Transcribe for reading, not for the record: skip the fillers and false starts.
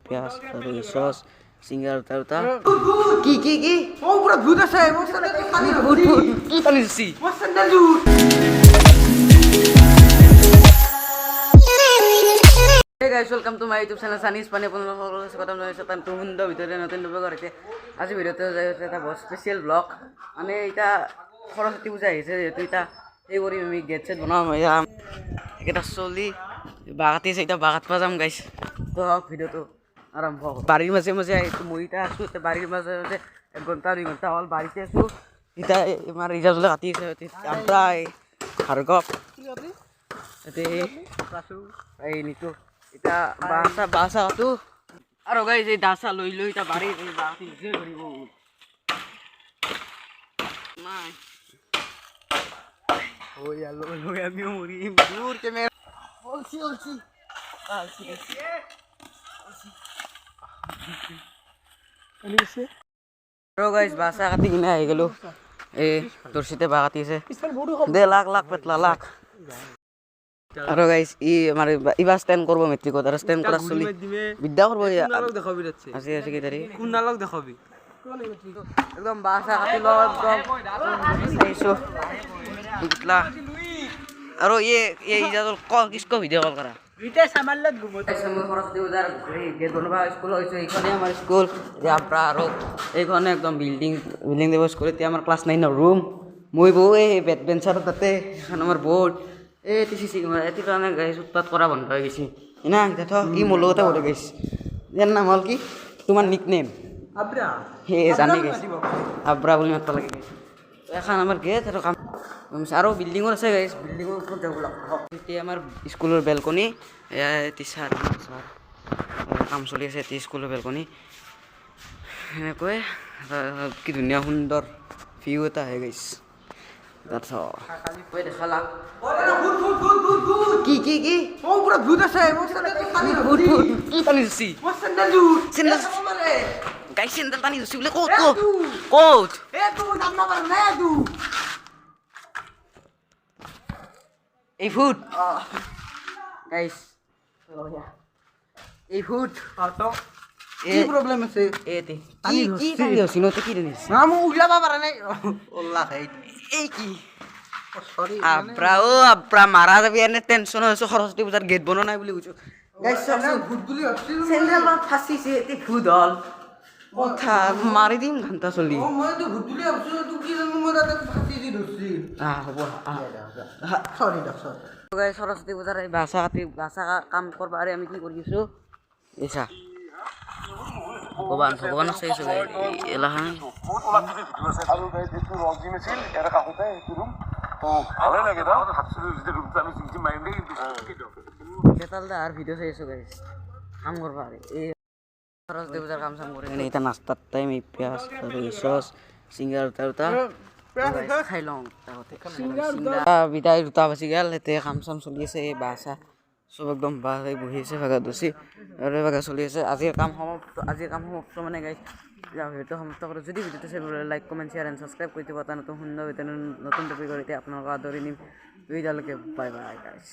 পিঁয়াজ আৰু চচ চিংৰা দুটা দুটা কি কি কি ও পুরা ভূত আছে মোর স্যান্ডেল খালি। ভূত ভূত কি টানি দিছি? মোর স্যান্ডেল জুত। Hey guys, welcome to my YouTube channel Sunny's পানী। আপোনালোক সকলোকে স্বাগতম জনাইছোঁ এটা নতুন সুন্দৰ ভিডিঅ'তে, নতুন টপিকৰ সৈতে। আজি ভিডিঅ'টো যাই আছে এটা বহুত স্পেচিয়েল ব্লগ। মানে এতিয়া সৰস্বতী পূজা আহিছে যিহেতু, এতিয়া সেই কৰিম আমি, গেট চেট বনাম। এতিয়া এইকেইটা চলি বাঁহ কাটি আছে, এতিয়া বাঁহ কাটিব যাম গাইছ। তো ভিডিঅ'টো আৰম্ভ কৰোঁ। বাৰীৰ মাজে মাজে আহিছোঁ মই। এতিয়া আছোঁ এতিয়া বাৰীৰ মাজে মাজে। 1 ঘণ্টা 2 ঘণ্টা হ'ল বাৰীতে আছোঁ। এতিয়া আমাৰ ৰিজাল্ট কাটি আছে প্ৰায় ভাৰ্গৱ, তাতে এই নিতু। এতিয়া বাঁহ চাহ কাটো আৰু গাইজ, এই দা চা লৈ লৈ এতিয়া বাৰীত এই বাঁহ নিজে কৰিব নাই। ওই আলো লই আমিও মৰিম দূৰ ক্যামেৰা অলসি অলসি অলসি। আৰু গাইজ, বাঁহ চাহ কাটি কিনে আহি গ'লো। এই দৰ্শিতে বাঁহ কাটি আছে। দে লাখ লাখ পেটলা লাখ। আৰু গাইজ, ই আমাৰ এইবাৰ ষ্টেণ্ড কৰিব মেট্ৰিকত আৰু ষ্টেণ্ড কৰাৰ চলি বিদ্যা কৰিব। দেখাবি যাচ্ছে। আছে আছে কি তাৰিখ? কুনালক দেখাবি। একদম বাঁহ চাহ কাটি লওঁ, একদম চাইছোঁ গুটলা। আৰু ইয়ে ইজাজল কল কিসক ভিডিঅ' কল কৰা। ইটা সামাল্লত ঘুমো। মই সৰস্বতী পূজাৰ গেট বনোৱা স্কুল হৈছে। এইখনে আমাৰ স্কুল এতিয়া পৰা আৰু এইখনে একদম বিল্ডিং বিল্ডিং দিব স্কুল। এতিয়া আমাৰ ক্লাছ 9ৰ ৰুম, মই বহোঁ এই বেড বেঞ্চাৰ তাতে। এইখন আমাৰ বৰ্ড, এই চি চি কেমেৰা। এইটো কাৰণে গাইছ উৎপাত কৰা বন্ধ হৈ গৈছে না এতিয়া। থ, ই মোৰ লগতে বহি গৈছে। ইয়াৰ নাম হ'ল কি? তোমাৰ নিক নেম? আব্ৰা। সেই জানি গৈছে, আব্ৰা বুলি মাতিব লাগে গৈছে। এখন আমাৰ গেট আৰু কাম আৰু বিল্ডিঙৰ আছে গাইছ, বিল্ডিঙৰ ওপৰত যাব লাগিব। এতিয়া আমাৰ স্কুলৰ বেলকনি। এয়া টিচাৰ ছাৰ কাম চলি আছে। এতিয়া স্কুলৰ বেলকনি সেনেকৈ কি ধুনীয়া সুন্দৰ ভিউ এটা আহে গাইছ। তাত দেখালা কি কি কি? ও পুরা ভূত আছে মোর স্যান্ডেল খালি। ভূত ভূত কি টানি দিছি? মোর স্যান্ডেল জুত। চেণ্ডেল গাইছ, চেণ্ডেল টানি দিছি বোলে। ক'ত ক'ত ক'ত? এ তুই নামনা পার না তু। এই ফুট গাইছ, এই ফুট। তো কি প্রবলেম আছে? এতে কি কি টানি দিছি নতে? কি টানি? না, মু উগলাবা পারা নাই ওল্লা খাই। এই কি? সরি। আব্ৰা ও আব্ৰা, মাৰা যাবি। এনে টেনশ্যন হৈছে, সৰস্বতী পূজাৰ গেট বনোৱা নাই বুলি কৈছো গাইছ। ভূত বুলি ভাবছিলো। চেণ্ডেল ফাঁচিছে, এতিয়া ভূত হ'ল কথা। মাৰি দিম ঘণ্টা চলি। ও, মই তো ভূত বুলি ভাবছিলো। তুই কি জানো মই তাতে ফাঁসি দি ধরছি। আহ, হ'ব আহ। সরি দা, সরি। গাইছ, সৰস্বতী পূজাৰ এই বাচা কাটি বাচা কাম কৰবা আৰু আমি কি কৰি আছো এইচা। ভগৱান ভগৱান আছে এলাখান। বহুত ওলা কিবি ভিডিঅ' আছে আৰু গাইজ, এইটো ৰক জিম আছিল ইয়াৰে কাষতে সেইটো ৰুম তো ভালে লাগে ন। ভাবছিলো যেতিয়া ৰুমটো আমি জিম জিম মাৰিম কিন্তু কেতাল দাৰ ভিডিঅ' চাই আছো গাইছ কাম কৰবা। আৰু এই সৰস্বতী পূজাৰ কাম চাম কৰি কিনে এতিয়া নাস্তাৰ টাইম। এই পিঁয়াজ আৰু চচ চিংৰা দুটা দুটা খাই লওঁ তাতে চিংৰা। বিদায়, 2টা বাজি গ'ল। এতিয়া কাম চাম চলি আছে। এই বাঁহ চাহ চব একদম বাঁহ বহি আছে ভাগাত বসি আৰু ভাগা চলি আছে। আজিৰ কাম সমাপ্ত, আজিৰ কাম সমাপ্ত। মানে গাইছ, ভিডিঅ'টো সমাপ্ত কৰোঁ। যদি ভিডিঅ'টো চাই like, comment, share and subscribe কৰি দিব। এটা নতুন সুন্দৰ ভিডিঅ', নতুন টপিকৰ এতিয়া আপোনালোকক আদৰি নিম। দুইটালৈকে বাই বাই গাইছ।